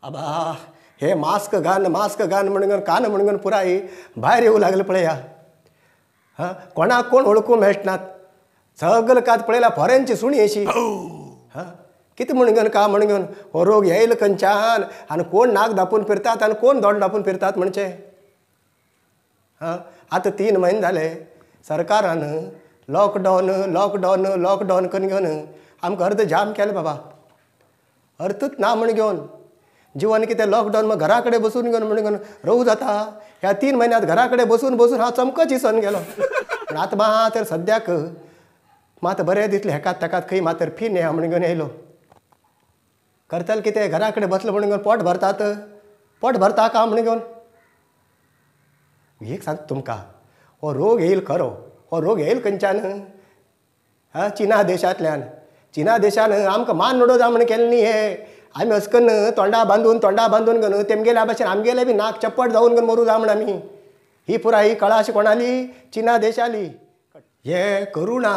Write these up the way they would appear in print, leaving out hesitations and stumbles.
आबा हे मास्क घाल मास्क घाल म्हणून कान म्हणून पुराय भायर येवं लागले पळया. हां, कोणाक कोण वळखूंक मेळनात. सगळं कात पळयला फॉरेनची सुणी अशी. हां, कितें म्हणून का म्हणून हो रोग येयल खंयच्यान आनी कोण नाक धापून फिरतात आनी कोण दोंड धापून फिरतात म्हणचे. हां, आतां 3 म्हयने जाले सरकारान लॉकडावन लॉकडावन लॉकडावन करून घेवन आमकां अर्द जाम केलें बाबा. अर्थूच ना म्हण घेवन जिवन कितें लॉकडावन मग घरा कडेन बसून घेवन म्हण घेवन रोवू जाता. ह्या 3 म्हयन्यांत घरा कडेन बसून बसून हांव चमकोच इसोन गेलो. पूण आतां मात तर सद्याक मात बरें दिसलें हेकात ताकात खंय मात तर फी न्हय म्हण घेवन येयलो. करतले कितें घरा कडेन बसलो म्हण घेवन पोट भरतात, पोट भरता का म्हण घेवन. एक सांगता तुमकां, हो रोग येयल खरो, हो रोग येयल खंयच्यान? हां, चिना देशांतल्यान. चिना देशान आमकां मान उडो जाय म्हण केलें न्ही हें. आमी अशें कन्न तोंडा बांदून तोंडा बांदून घेवन तेमगेल्या भाशेन आमगेले बी नाक चप्पट जावन घेवन मरूं जाय म्हण आमी. ही पुराय ही कळा अशी कोणाली? चिना देशाली. हे करुणा,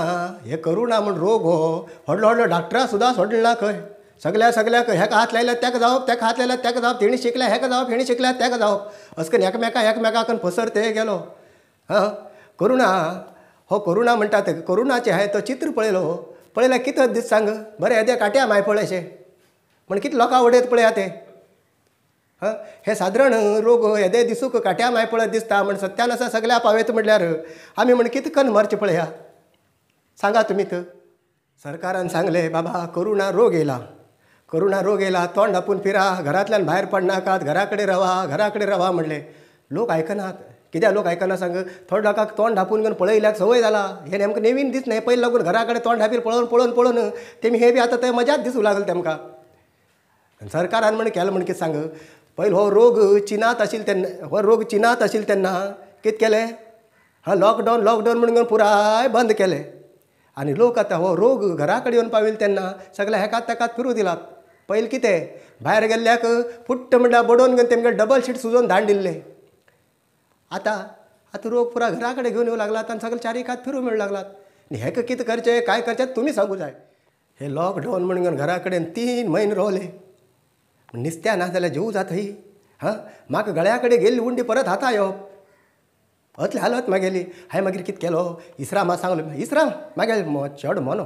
हे करुणा म्हण रोग हो व्हडलो व्हडलो डॉक्टरां सुद्दां सोडलें ना खंय. सगल्या सगल्याक हेका हात लायल्यार तेका जावप, तेका हात लायल्यार तेका जावप, तेणी शिकल्या हेका जावप, हेणी शिकल्या तेका जावप, अशें करून एकामेका एकामेकाक पसरते गेलो. हां, करुणा हो करुणा म्हणटा ते करुणाचें हांवें तो चित्र पळयलो. पळयल्यार कितें दीस सांग बरें येदे काट्या माय पळय अशें म्हण कितें लोकां उडयत पळया ते. हां, हे सादारण रोग येदे दिसूंक काट्या माय पळय दिसता म्हण सत्यान आसा सगल्या पावयता म्हटल्यार आमी म्हण कितें कन्न मरचें पळया. सांगा तुमी. तर सरकारान सांगलें बाबा करुणा रोग येयला, करुणा रोग येयला, तोंड धापून फिरा, घरांतल्यान भायर पडनाकात, घरा कडेन रावा, घरा कडेन रावा म्हणलें. लोक आयकनात. कित्याक लोक आयकना सांग? थोडे लोकांक तोंड धापून घेवन पळयल्याक संवय जाला. हें नेमकें नवीन दीस न्हय, पयलीं लागून घरा कडेन तोंड धापील पळोवन पळोवन पळोवन तेमी हें बी आतां तें मजाच दिसूंक लागलें तेमकां. सरकारान म्हण केलें म्हण कितें सांग, पयलीं हो रोग चिनांत आशिल्लो तेन्ना, हो रोग चिनांत आशिल्लो तेन्ना कितें केलें? हां, लॉकडावन लॉकडावन म्हणून पुराय बंद केलें. आनी लोक आतां हो रोग घरा कडेन येवन पाविल्लो तेन्ना सगळ्या हेकात ताकात फिरूं दिलात. पयलीं कितें भायर गेल्ल्याक फुट्ट म्हणल्यार बडोवन घेवन तेमगेले डबल शीट सुजोवन धाड दिल्लें. आतां आतां रोग पुरा घरा कडेन घेवन येवंक लागलात आनी सगळे चारीक हात फिरूंक मेळूंक लागलात. आनी हेका कितें करचें काय करचें तुमी सांगू जाय. हे लॉकडावन म्हणून घेवन घरा कडेन 3 म्हयने रावले. निस्त्या ना जाल्यार जेवू जाता ही. हां, म्हाका गळ्या कडेन गेल्ली उंडी परत हाता येवप अतली हालत मागेली. हांवें मागीर कितें केलो, इसराम सांगलो, इसराम मागीर चड मोनो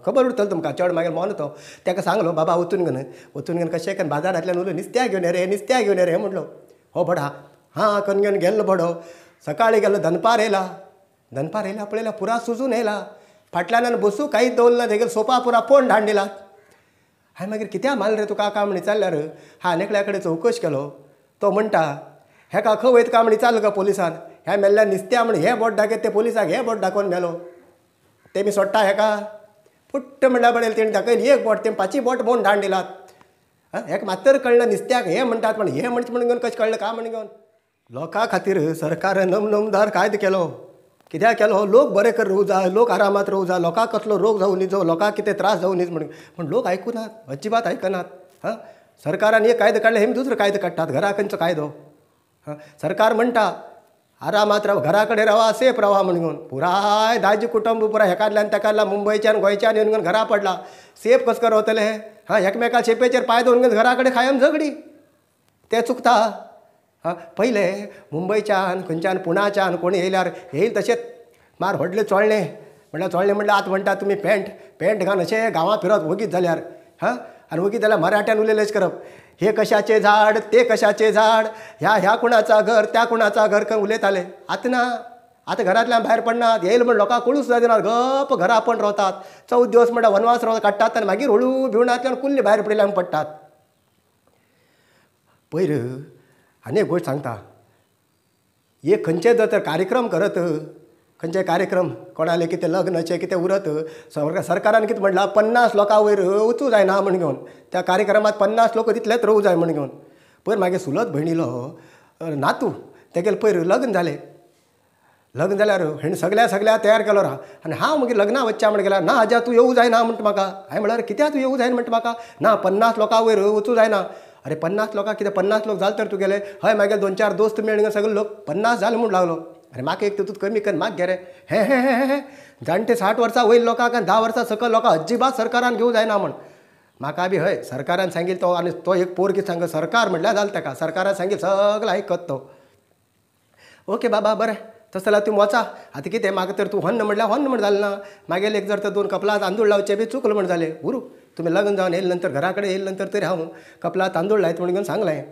खबर उरतलो तुमकां, चड मागीर मोनो तो, ताका सांगलो बाबा वचून घेवन वचून घेवन कशें करून बाजारांतल्यान उलो निस्त्या घेवन रे, निस्त्या घेवन रे म्हणलो. हो बडा हां करून घेवन गेल्लो बडो. सकाळीं गेलो, दनपार येयला, दनपार येयला पळयला पुरा सुजून येयला. फाटल्यान बसूं कांयच दवरलें ना, तेगेलो सोफा पुरा पोण धाड दिला. हांवें मागीर कित्याक मारलें रे तुका काय म्हण विचारल्यार हा आनी एकल्या कडेन चवकश केलो. तो म्हणटा हेका खंय वयता काय म्हण विचारलो का पोलिसान, ह्या मेल्ल्या निस्त्या म्हण हें बोट दाखयत ते पोलिसाक हें बोट दाखोवन मेलो. तेमी सोडटा हेका फुट्ट म्हणल्यार बडयलें तेणी दाखयली एक बोट, तेमी 5 बोट मोडून धाड दिलात. हां, हेका मात्तर कळना निस्त्याक हें म्हणटात पण हें म्हणचें म्हणून घेवन कशें कळ्ळें काय म्हण घेवन. लोकां खातीर सरकारान नमनमदार कायदो केलो. कित्याक केलो? लोक बरे कर रावूं जाय, लोक आरामात रावूं जाय, लोकांक कसलो रोग जावं न्ही, लोकांक कितें त्रास जावं न्ही म्हणून. पूण लोक आयकुनात, अजिबात आयकनात. हां, सरकारान एक कायदो काडले, हेमी दुसरो कायदो काडटात. घरा खंयचो कायदो? हां, सरकार म्हणटा आरामात राव, घरा कडेन रावा, सेफ रावा म्हणून. पुराय दाजी कुटुंब पुराय हेकांतल्यान तेकांतल्यान मुंबयच्यान गोंयच्यान येवन घेवन घरा पडला. सेफ कसो कर रावतले? हां, एकमेका शेपेचेर पांय दवरून घेवन घरा कडेन कायम झगडी, तें चुकता. हां, पयलें मुंबयच्यान खंयच्यान पुण्याच्यान कोण येयल्यार येयल तशेंच मार व्हडलें चोळणें म्हणल्यार चोळणें म्हणल्यार आतां म्हणटा तुमी पॅन्ट पॅन्ट घालून अशें गांवां फिरत वगीत जाल्यार. हां, आनी वगीत जाल्यार मराठ्यान उलयलें करप, हे कशाचें झाड ते कशाचें झाड, ह्या ह्या कोणाचा घर त्या कोणाचा घर करून उलयताले. आतां ना, आतां घरांतल्यान भायर पडनात, येयल म्हण लोकांक कळूंक सुद्दां दिनात, गप घरा पण रावतात. 14 दिवस म्हणल्यार वनवास राव काडटात आनी मागीर हळू भिवणांतल्यान कुल्ले भायर पडिल्ल्यान पडटात. पयर आनी एक गोश्ट सांगता, एक खंयचे जर तर कार्यक्रम करत, खंयचे कार्यक्रम कोणाले कितें लग्नाचें कितें उरत, सरकारान कितें म्हणलां 50 लोकां वयर वचूं जायना म्हण घेवन त्या कार्यक्रमांत 50 लोक तितलेच रावूं जाय म्हण घेवन. पयर मागीर सुलत भयणीलो नातू तेगेलें पयर लग्न जालें. लग्न जाल्यार हेणें सगल्या सगल्या तयार केलो राव आनी हांव मागीर लग्नाक वचचें म्हण गेल्यार ना आज्या तूं येवूं जायना म्हणटा म्हाका. हांवें म्हळ्यार कित्याक तूं येवूं जायना म्हणटा म्हाका? ना 50 लोकां वयर वचूं जायना. अरे 50 लोकां कितें 50 लोक जाले तर तुगेले? हय मागीर 2-4 दोस्त मेळ्ळे सगळे लोक 50 जाले म्हूण लागलो. अरे म्हाका एक तितूंत कमी कर माग गे रे. हे हे हे हे जाणटे 60 वर्सां वयर लोकांक आनी 10 वर्सां सकयल लोकांक अजिबात सरकारान घेवं जायना म्हण. म्हाका बी हय सरकारान सांगील तो आनी तो एक पोर कितें सांग सरकार म्हटल्यार जालें ताका, सरकारान सांगील सगळें आयकत तो। ओके बाबा बरें तशें जाल्यार तुमी वचा। आतां कितें म्हाका तर तूं हन्न म्हटल्यार हन्न म्हण जालें ना, मागीर एक जर तर 2 कपलां तांदूळ लावचें बी चुकलें म्हण जालें। उरूं तुमी लग्न जावन येयले नंतर घरा कडेन येयले नंतर तरी हांव कपला तांदूळ लायत म्हण घेवन सांगलें।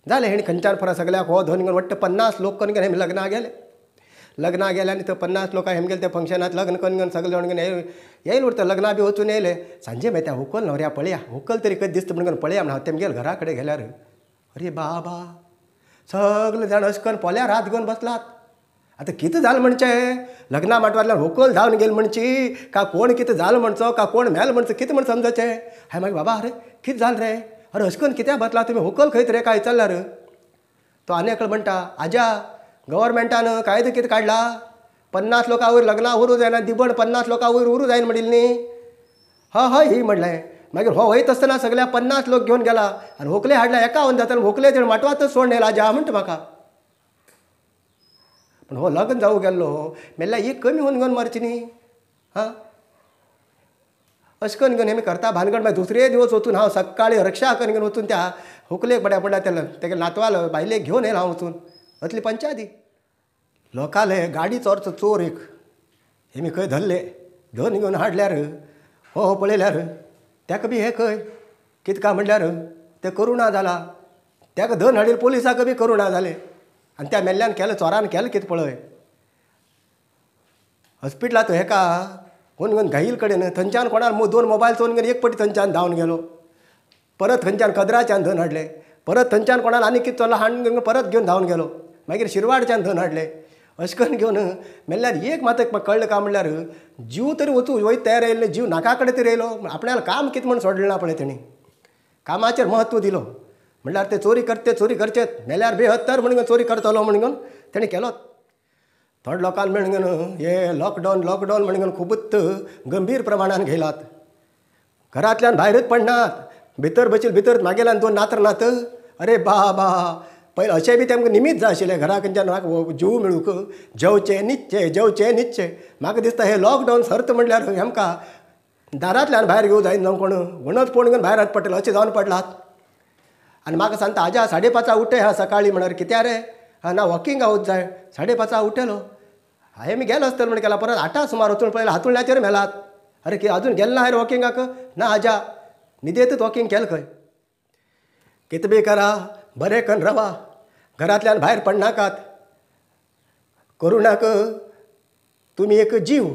जालें हेणी खंयच्यान फरा सगळ्याक हो धरून घेवन वट्ट 50 लोक करून घेवन हेमी लग्नाक गेले। लग्नाक गेले आनी थंय 50 लोकां हेम गेले त्या फंक्शनांत लग्न करून घेवन सगळे जाण घेवन येयले उरता लग्नां बी वचून येयले। सांजे मागीर त्या व्हंकल न्हवऱ्या पळया व्हंकल तरी कशी दिसता म्हण घेवन पळया म्हण हांव तेमगेले घरा कडेन गेल्यार अरे बाबा सगळे जाण अशें करून पोल्यार हात घेवन बसलात। आतां कितें जालें म्हणचें लग्ना माटवांतल्यान व्हंकल धांवन गेली म्हणची का कोण कितें जालें म्हणचो का कोण मेलो म्हणचो कितें म्हण समजचें। हांवें मागीर बाबा अरे कितें जालें रे, अरे अशें करून कित्याक बसला तुमी व्हंकल खंयत रे काय विचारल्यार तो आनी एकलो म्हणटा आज्या गव्हर्मेंटान कायदो कितें काडला 50 लोकां वयर लग्नां उरूं जायना, दिबण 50 लोकां वयर उरूं जायना म्हणिल्लें न्ही। हय हय ही म्हणलें। मागीर हो वयत आसतना सगळ्या 50 लोक घेवन गेला आनी व्हंकले हाडल्या 51 जाता व्हंकले तेणें माटवांतच सोडून येयला आज्या म्हणटा म्हाका। पूण हो लग्न जावूं गेल्लो मेल्यार एक कमी होवन घेवन मरची न्ही। हां अशें करून घेवन हेमी करता भानगड। मागीर दुसरे दिवस वचून हांव सकाळीं रक्षा करून घेवन वचून त्या व्हंकलेक बड्या पडल्या त्या तेगे नातवालो बायलेक घेवन येयलो हांव वचून। असली पंचायती लोकांले गाडी चोरचो चोर एक हेमी खंय धरले धरून घेवन हाडल्यार हो हो पळयल्यार ताका बी हें खंय कितें काय म्हणल्यार तें करुणा जाला ताका धरून हाडिल्ले पोलिसाक बी करुणा जालें आनी त्या मेल्ल्यान केलें चोरान केलें कितें पळय। हॉस्पिटलांत हेका कोण घेवन घाईल कडेन थंयच्यान कोणाक 2 मोबायल चोरून घेवन एक पटी थंयच्यान धांवन गेलो, परत थंयच्यान कदराच्यान धरून हाडले, परत थंयच्यान कोणाक आनी कितें चोरलां हाडून घेवन परत घेवन धांवन गेलो, मागीर शिरवाडच्यान धरून हाडले। अशें करून घेवन मेल्यार एक मात कळ्ळें काय म्हणल्यार जीव तरी वचूं वयत तयार येयलो जीव नाका कडेन तरी येयलो आपल्याला काम कितें म्हण सोडलें ना पळय तेणी, कामाचेर म्हत्व दिलो म्हणल्यार ते चोरी करते चोरी करचेत मेल्यार बेहत्तर म्हणून चोरी करतलो म्हणून तेणें केलोच। थोडे लोकांक म्हणून हे लॉकडावन लॉकडावन म्हणून खुबूच गंभीर प्रमाणान घेयलात, घरांतल्यान भायरच पडनात, भितर बशील भितर मागेल्यान 2 नात्र नात। अरे बाबा पयलें अशें बी तेमकां निमीत जाय आशिल्लें घरा खंयच्यान म्हाका जीव मेळूंक जेवचें न्हिदचें जेवचें न्हिदचें। म्हाका दिसता हें लॉकडावन सर्त म्हणल्यार आमकां दारांतल्यान भायर घेवं जायना कोण वणत पळोवन घेवन भायर पडटलें अशें जावन पडलात। आनी म्हाका सांगता आज्या 5:30 उठय हा सकाळीं म्हणल्यार कित्याक रे हा ना वॉकिंगाक वच जाय 5:30 उठयलो हांवें मी गेलो आसतलो म्हण केला परत 8 सुमार वचून पळयलें हातुळण्याचेर मेलात। अरे की अजून गेलो ना रे वॉकिंगाक ना आज्या न्हिदेतूच वॉकिंग केलें खंय। कितें बी करा बरें करून रावा, घरांतल्यान भायर पडनाकात, करुणाक तुमी एक जीव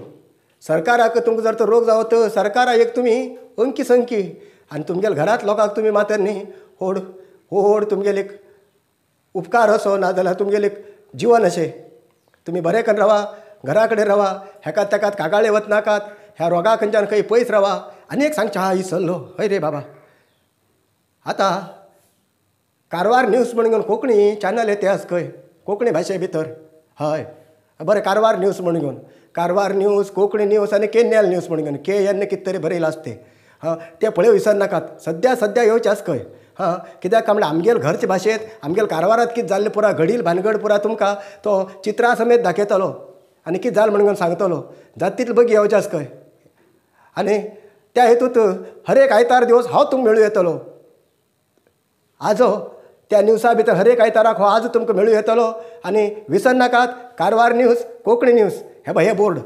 सरकाराक तुमकां जर तो रोग जावत सरकाराक एक तुमी अंकी संकी आनी तुमगेल्या घरांत लोकांक तुमी मातर न्ही होड होड तुमगेले एक उपकार असो ना जाल्यार तुमगेले एक जिवन अशें तुमी बरें करून रावा, घरा कडेन रावा, हेका तेकात कागाळे वचनाकात, ह्या रोगा खंयच्यान खंय पयस रावा। आनी एक सांगचें हा विसरलो हय रे बाबा आतां कारवार न्यूज म्हणून कोंकणी चॅनल येते आस खंय कोंकणी भाशे भितर हय बरें कारवार न्यूज म्हणून घेवन कारवार न्यूज कोंकणी न्यूज आनी केन्याल न्यूज म्हणून घेवन के एन कितें तरी बरयलां आसता तें हां तें पळय विसरनाकात सद्या सद्या येवचें आस खंय हां कित्याक काय म्हणल्यार आमगेले घरचे भाशेंत आमगेले कारवारांत कितें जाल्लें पुरा घडील भानगड पुरा तुमकां तो चित्रां समेत दाखयतलो आनी कितें जालें म्हणून सांगतलो जाता तितले बेगीन येवचें आस खंय। आनी त्या हेतूंत हर एक आयतार दिवस हांव तुमकां मेळूं येतलो आजो त्या न्यूजा भितर हर एक आयताराक हो आज तुमकां मेळूं येतलो। आनी विसरनाकात कारवार न्यूज कोंकणी न्यूज हे पळय हे बोर्ड।